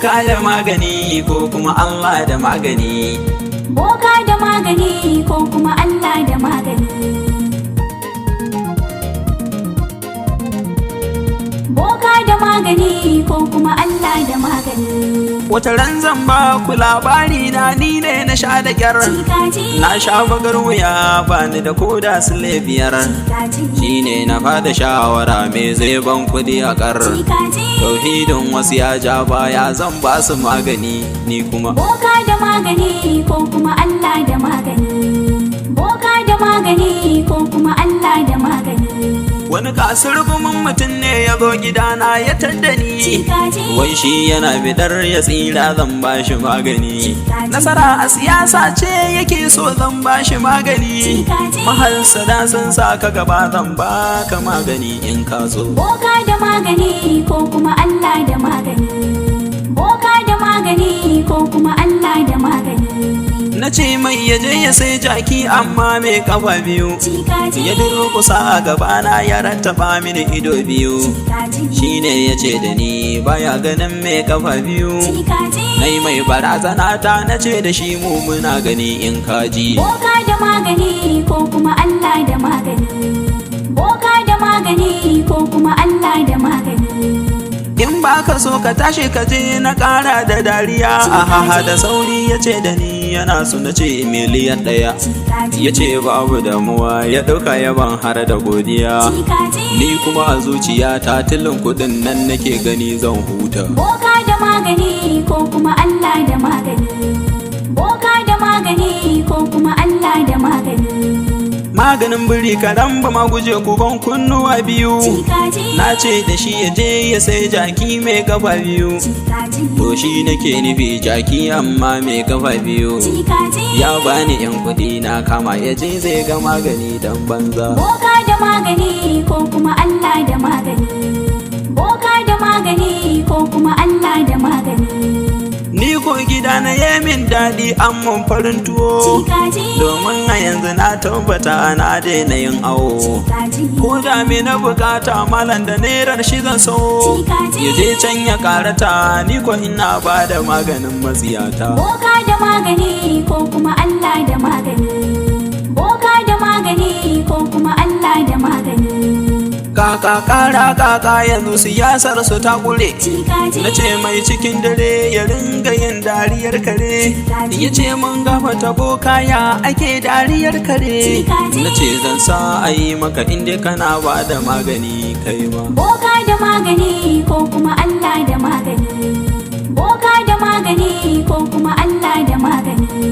Boka da magani ko kuma Allah da magani. Boka da magani ko kuma Allah da magani. Boka da magani ko kuma Allah da magani. Wata ran zan ba ku labari na, ni ne na sha da kyar. Cikaji. Na sha bagar wuya, ba ni da koda sule 5. Cikaji. Shine na fada shawara, me zai ban kudi a kar. Cikaji. Tauhidin wasu ya ja baya, zan ba su magani ni kuma. Boka da magani ko kuma Allah da magani. Boka da magani ko kuma Allah da magani. Wani kasar gumin mutum ne ya zo gidana ya tadda ni. Cikaji. Wai shi yana bidar ya tsira, zan ba shi magani. Cikaji. Nasara a siyasa ce yake so, zan ba shi magani. Cikaji. Mahalsada sun sa ka gaba, zan ba ka magani in ka zo. Boka da magani ko kuma Allah da magani. Boka da magani ko kuma Allah da magani. Na ce mai ya je ya sai jaki amma mai kafa biyu. Cikaji. Ya durƙusa a gabana ya rattaba mini ido biyu. Cikaji. Shine ya ce da ni baya ganin mai kafa biyu. Cikaji. Nai mai barazana ta, na ce da shi mu muna gani in kaji. Boka da magani ko kuma Allah da magani. Boka da magani ko kuma Allah da magani. In ba ka so ka tashi ka je, na ƙara da dariya. Ahaha, da sauri ya ce da ni yana so, na ce miliyan 1. Cikaji. Ya ce babu damuwa, ya ɗauka yaban har da godiya. Cikaji. Ni kuma a zuciya ta tilin kuɗin nan nake gani zan huta. Boka da magani ko kuma Allah da magani. Boka da magani ko kuma Allah da magani. Maganin biri karan ba ma guje kuban kunnuwa biyu. Cikaji. Na ce da shi ya je ya sai jaki mai kafa biyu. Cikaji. To shi nake nufi, jaki amma mai kafa biyu. Cikaji. Ya bani yan kuɗi na kama, ya je zai ga magani dan banza. Boka da magani ko kuma Allah da magani. Boka da magani ko kuma Allah da magani. Ni ko gida na yemin daɗi an mun farin tuwo. Cikaji. Domin a yanzu na tabbata na daina yin awo. Cikaji. Ko da me na bukata, malam, da nerar shi zan so. Cikaji. Ya je can ya karata, ni ko ina ba da maganin matsiyata. Boka da magani ko kuma Allah da magani. Boka da magani ko kuma Allah da magani. Kaka kara kaka, yanzu siyasar su ta kure. Cikaji. Na ce mai cikin dare ya ringa yin dariyar kare. Cikaji. Ya ce mun gafata boka, ya ake dariyar kare? Cikaji. Na ce zan sa a yi maka inda kana ba da magani kai ma. Boka da magani ko kuma Allah da magani. Boka da magani ko kuma Allah da magani.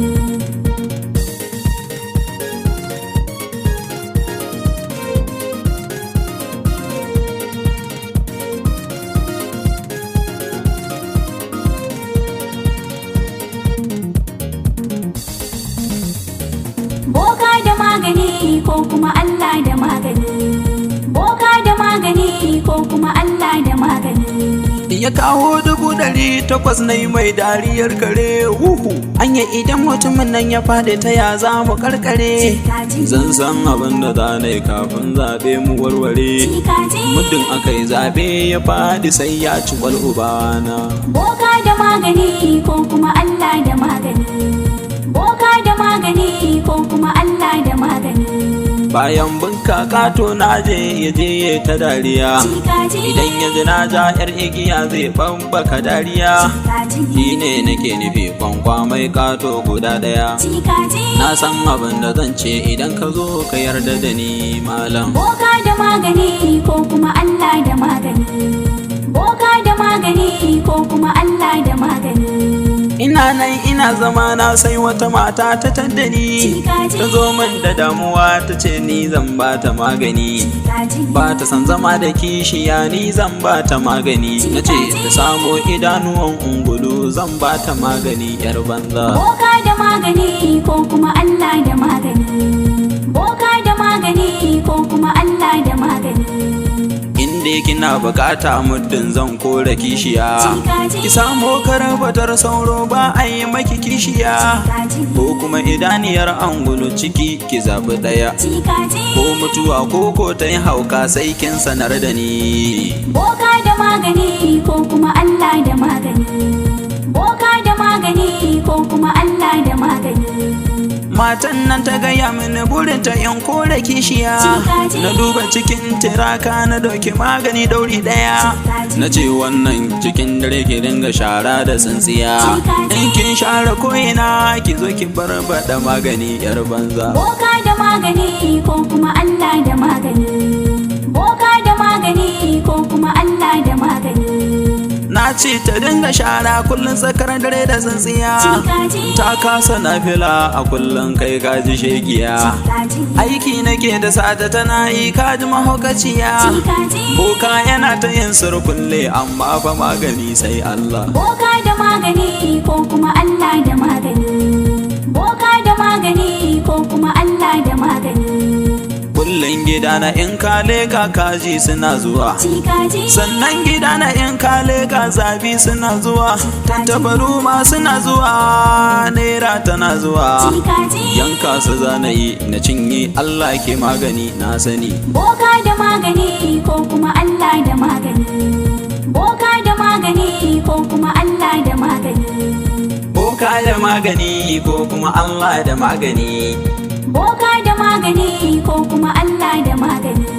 Boka da magani ko kuma Allah da magani. Boka da magani ko kuma Allah da magani. Ya kawo 800,000, na yi mai dariyar kare. Wuhu, anya idan mutumin nan ya faɗi, ta ya za mu karkare? Cikaji. Zan san abin da za na yi kafin zaɓe mu warware. Cikaji. Muddin aka yi zaɓe ya faɗi, sai ya ci kwal ubana. Boka da magani ko kuma Allah da magani. Boka da magani ko kuma Allah da magani. Bayan bunka kato na je, ya je ya ta dariya. Cikaji. Idan ya ji na ja yar igiya, zai bambaka dariya. Cikaji. Shi ne nake nufi, kwankwa mai kato guda ɗaya. Cikaji. Na san abin da zan ce idan ka zo ka yarda da ni malam. Boka da magani ko kuma Allah da magani. Boka da magani ko kuma Allah da magani. Ina nan ina zama na, sai wata mata ta tadda ni. Cikaji. Ta zo min da damuwa, ta ce ni zan ba ta magani. Cikaji. Ba ta san zama da kishiya, ni zan ba ta magani. Na ce ta samo idanuwan ungulu, zan ba ta magani yar banza. Boka da magani ko kuma Allah da magani. Boka da magani ko kuma Allah da magani. Inda kina bukata, muddin zan kore kishiya. Cikaji. Ki samo karabatar sauro, ba a yi maki kishiya. Cikaji. Ko kuma idaniyar angulu ciki, ki zaɓi ɗaya. Cikaji. Ko mutuwa ko ko ta yi hauka, sai kin sanar da ni. Boka da magani ko kuma Allah da magani. ko kuma Allah da magani. Matan nan ta gaya mini burinta in kore kishiya. Cikaji. Na duba cikin tiraka na dauki magani dauri daya. Cikaji. Na ce wannan cikin dare ki dinga shara da tsintsiya. Cikaji. In kin share ko'ina ki zo ki barbada magani yar banza. Boka da magani ko kuma Allah da magani. Boka da magani ko kuma Allah da magani. Na ce ta dinga shara kullum tsakar dare da tsintsiya. Cikaji. Ta kasa nafila a kullum, kai kaji shegiya. Cikaji. Aiki nake da sata tana yi, kaji mahaukaciya. Cikaji. Boka yana ta yin surkulle, amma fa magani sai Allah. Boka da magani ko kuma Allah da magani. Boka da magani ko kuma Allah da magani. Kullum gidana in ka leka kaji suna zuwa. Cikaji. Sannan gidana in ka leka zabi suna zuwa. Tantabaru ma suna zuwa, naira tana zuwa. Cikaji. Yanka su zanayi na cinye, Allah ke magani na sani. Boka da magani ko kuma Allah da magani. Boka da magani ko kuma Allah da magani. Boka da magani ko kuma Allah da magani. Boka da magani ko kuma Allah da magani.